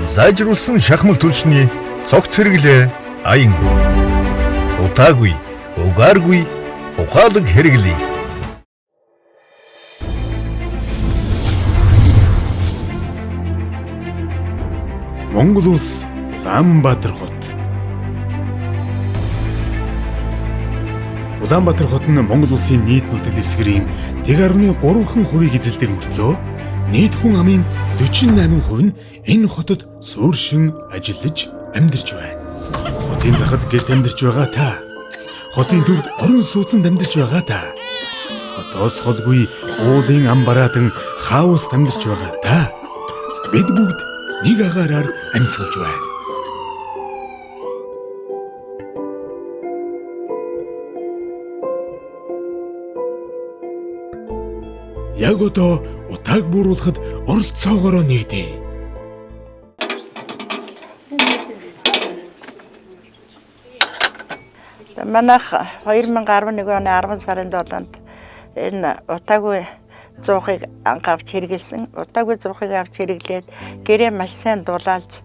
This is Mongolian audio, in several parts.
Сайжруулсан шахмал түлшний цогц хэрэглээ аян. Удаагүй, угааргүй, ухаалаг хэрэглэе. Монгол улс Улаанбаатар хот. Улаанбаатар хот нь Монгол улсын нийт нутаг дэвсгэрийн 1.3%-ийг эзэлдэг мөртлөө нийт хүн амын 48% нь энэ хотод сууршин ажиллаж амьдарч байна. Хотын захад гэрт амьдарч байгаа та. Хотын төвд орон сууцнд амьдарч байгаа та. Хотоос холгүй уулын ам бараатан хаост амьдарч байгаа та. Бид бүгд нэг агаараар амьсгалж байна. Яг одоо утааг бууруулахад оролцоогоороо нэгдээ. Манайх 2011 оны 10 сарын 7-нд энэ утаагүй зуухыг анх авч хэрэгэлсэн. Утаагүй зуухыг авч хэрэглээд гэрээ маш сайн дулаалж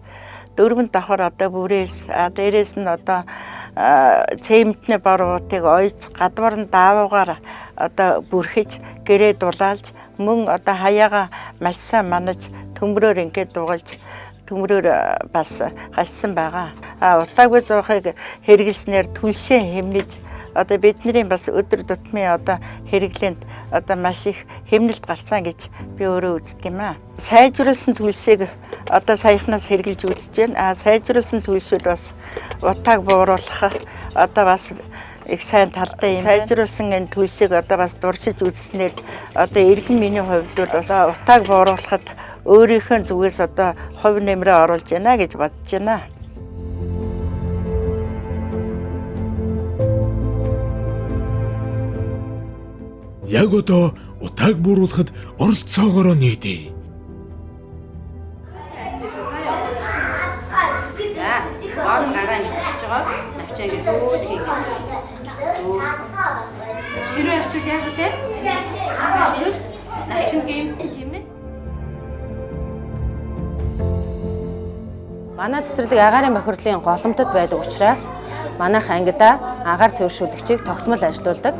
дөрвөн давхар одоо бүрээс дээрээс нь одоо цементний боруудыг ойж гадвар нь даавуугаар одоо бүрхэж гэрээ дулаалж мөн одоо хаяага маш сайн манаж төмрөөр ингээд дугалж төмрөөр бас хассан байгаа. А утаагүй зуухыг хэрэглэснээр түлшээ хэмнэж одоо бидний бас өдөр тутмын одоо хэрэглээнд одоо маш их хэмнэлт гарсан гэж би өөрөө үздэг юм аа. Сайжруулсан түлшийг одоо саяхнаас хэрэглэж үзэж байна. А сайжруулсан түлшүүл бас утааг бууруулах одоо бас их сайн талтай юм. Сайжруулсан энэ түлшийг одоо бас дуршиж үзснээр одоо иргэн миний хувьд бол одоо утааг бууруулахад өөрийнхөө зүгээс одоо хувь нэмрээ оруулж байна гэж бодож байна. Яг одоо утааг бууруулахад оролцоогоороо нэгдээ. За, гол гараа ингэ тасч байгаа. Навчаа ингэ зөөлх ингэ. Зөөл. Ширүү арчвал яах вэ? Чанга арчвал навчинд гэмтэн тийм ээ. Манай цэцэрлэг агаарын бохирдлын голомтод байдаг учраас манайх ангидаа агаар цэвэршүүлэгчийг тогтмол ажилуулдаг.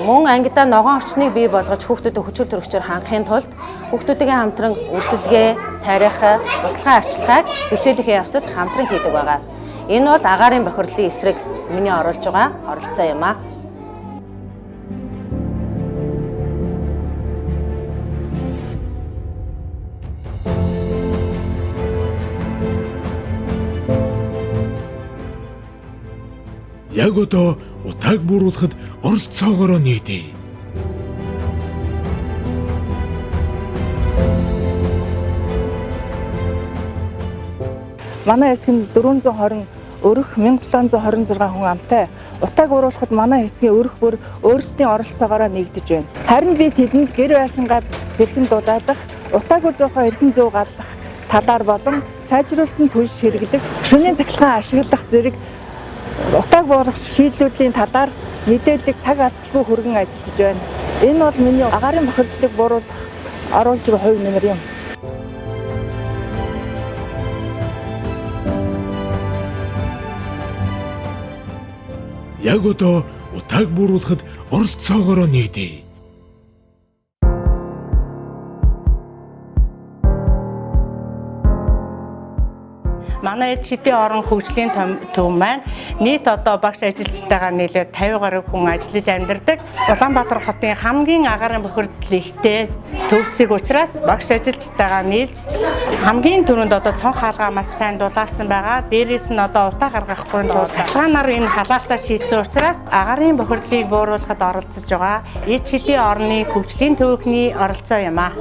Мөн ангидаа ногоон орчныг бий болгож хүүхдүүдэд хүчил төрөгчөөр хангахын тулд хүүхдүүдийн хамтран өрсөлгээ, тарих, услахын арчилгааг хичээлийнхээ явцад хамтран хийдэг байгаа. Энэ бол агаарын бохирдлын эсрэг миний оруулж байгаа оролцоо юм аа. Яг одоо утааг бууруулахад оролцоогоороо нэгдээ. Манай хэсэг нь 420 өрх 1726 хүн амтай. Утааг уруулахад манай хэсгийн өрх бүр өөрсдийн оролцоогоороо нэгдэж байна. Харин би тэдэнд гэр байшингаа хэрхэн дулаалах, утаагүй зуухаа хэрхэн зөв галлах талаар болон сайжруулсан түлш хэрэглэх, шөнийн цахилгаан ашиглах зэрэг утааг бууруулах шийдлүүдийн талаар мэдээллийг цаг алдалгүй хүргэн ажиллаж байна. Энэ бол миний агаарын бохирдлыг бууруулах оруулж буй хувь нэмэр юм. Яг одоо утааг бууруулахад оролцоогоороо нэгдээ. Манай шидийн орон хөгжлийн төв маань нийт одоо багш ажилчтайгаа нийлээд 50 гаруй хүн ажиллаж амьдардаг. Улаанбаатар хотын хамгийн агаарын бохирдол ихтэй төвцөг учраас багш ажилчтайгаа нийлж хамгийн түрүүнд одоо цонх хаалгаа маш сайн дулаалсан байгаа. Дээрээс нь одоо утаа гаргахгүй тулд цахилгаанаар энэ халаалтаа шийдсэн учраас агаарын бохирдлыг бууруулахад оролцож байгаа. Ид шидийн орны хөгжлийн төвийнхний оролцоо юм аа.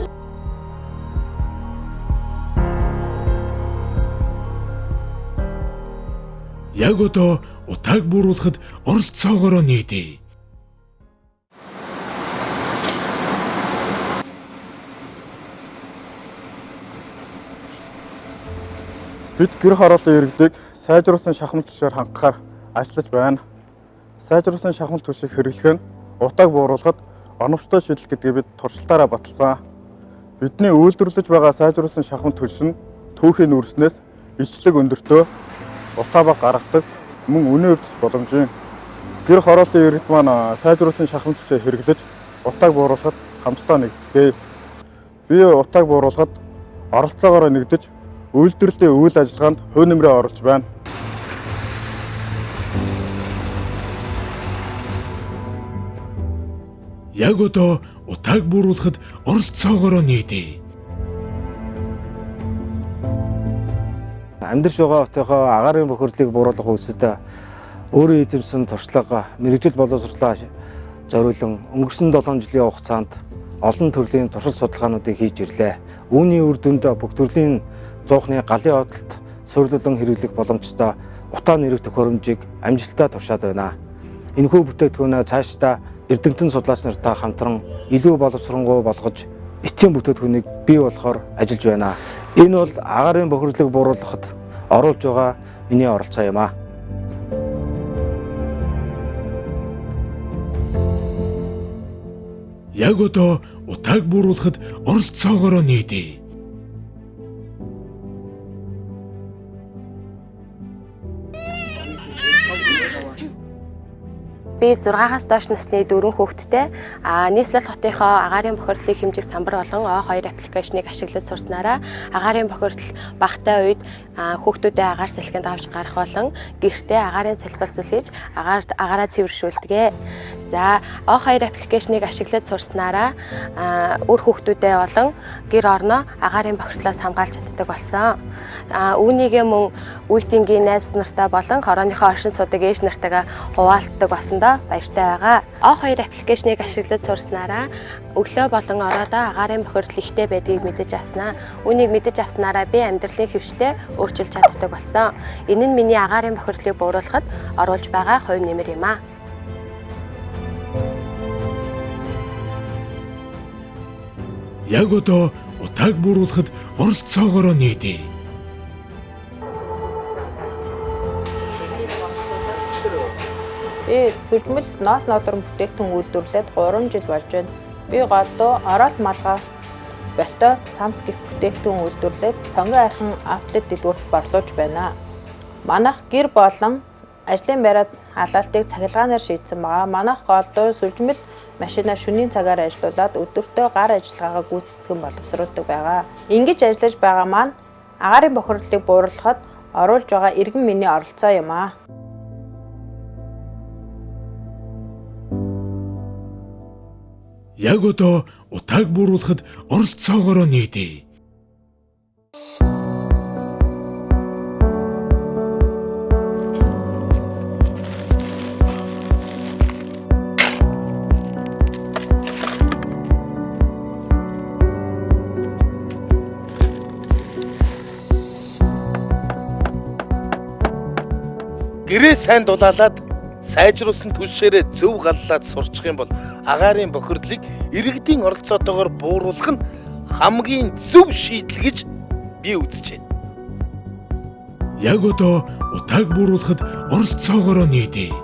Яг одоо утааг бууруулахад оролцоогоороо нэгдээ. Бид гэр хорооллын иргэдийг сайжруулсан шахмал түлшээр хангахаар ажиллаж байна. Сайжруулсан шахмал түлшийг хэрэглэх нь утааг бууруулахад оновчтой шийдэл гэдгийг бид туршилтаараа баталсан. Бидний үйлдвэрлэж байгаа сайжруулсан шахмал түлш нь түүхийн нүүрснээс илчлэг өндөртөө утаа баг гаргадаг мөн үнэ өвдөж боломжийн. Гэр хорооллын иргэд маань сайжруулсан шахам түлшээ хэрэглэж утааг бууруулахад хамтдаа нэгдэцгээе. Би утааг бууруулахад оролцоогоороо нэгдэж үйлдвэрлэлийн үйл ажиллагаанд хувь нэмрээ оруулж байна. Яг одоо утааг бууруулахад оролцоогоороо нэгдэе. Амьдарч байгаа хотынхоо агаарын бохирдлыг бууруулах үйлсэд өөрийн эзэмсэн туршлага, мэргэжил боловсрлоо зориулан өнгөрсөн 7 жилийн хугацаанд олон төрлийн туршил судалгаануудыг хийж ирлээ. Үүний үр дүнд бүх төрлийн зуухны галын одолт суйрлуулан хэрэглэх боломжтой утаа нэрэх төхөөрөмжийг амжилттай туршаад байна. Энэхүү бүтээгдэхүүнээ цаашдаа эрдэмтэн судлаач нартай хамтран илүү боловсронгуй болгож эцсийн бүтээгдэхүүнийг бий болохоор ажиллаж байна. Энэ бол агаарын бохирдлыг бууруулахад оруулж байгаа миний оролцоо юм аа. Яг одоо утааг бууруулахад оролцоогоороо нэгдэе. Би 6-аас доош насны 4 хүүхэдтэй нийслэл хотынхоо агаарын бохирдлыг хэмжих самбар болон O2 аппликейшнийг ашиглаж сурснараа агаарын бохирдол багатай үед хүүхдүүдээ агаар салхинд авч гарах болон гэртээ агаарын салбилцал хийж агаараа цэвэршүүлдэг. За O2 аппликейшнийг ашиглаж сурснараа үр хүүхдүүдээ болон гэр орноо агаарын бохирдлоос хамгаалж чаддаг болсон. Үүнийгээ мөн үеийнгийн найз нартай болон хорооныхоо оршин суудаг ээж нартайгаа хуваалцдаг болсондоо баяртай байгаа. O2 аппликейшнийг ашиглаж сурснараа өглөө болон ороодоо агаарын бохирдол ихтэй байдгийг мэдэж авснаа. Үүнийг мэдэж авснараа би амьдралын хэвшлээ өөрчилж чаддаг болсон. Энэ нь миний агаарын бохирдлыг бууруулахад оруулж байгаа хувь нэмэр юм аа. Яг одоо утааг бууруулахад оролцоогоороо нэгдэе. Би сүлжмэл ноос нолрон бүтээгдэхүүн үйлдвэрлээд 3 жил болж байна. Би голдуу оролт малгай болтой самц гэх бүтээгдэхүүн үйлдвэрлээд сонгон архан аутлет дэлгүүрт борлуулж байна. Манайх гэр болон ажлын байраад халаалтыг цахилгаанаар шийдсэн байгаа. Манайх голдуу сүлжмэл машина шөнийн цагаар ажиллуулад өдөртөө гар ажиллагаагаа гүйцэтгэн боловсруулдаг байгаа. Ингэж ажиллаж байгаа маань агаарын бохирдлыг бууруулахад оруулж байгаа иргэн миний оролцоо юм аа. Яг одоо утааг бууруулахад оролцоогоороо нэгдэе. Гэрээ сайн дулаалаад сайжруулсан түлшээрээ зөв галлаад сурчих юм бол агаарын бохирдлыг иргэдийн оролцоотойгоор бууруулах нь хамгийн зөв шийдэл гэж би үзэж байна. Яг одоо утааг бууруулахад оролцоогоороо нэгдэе.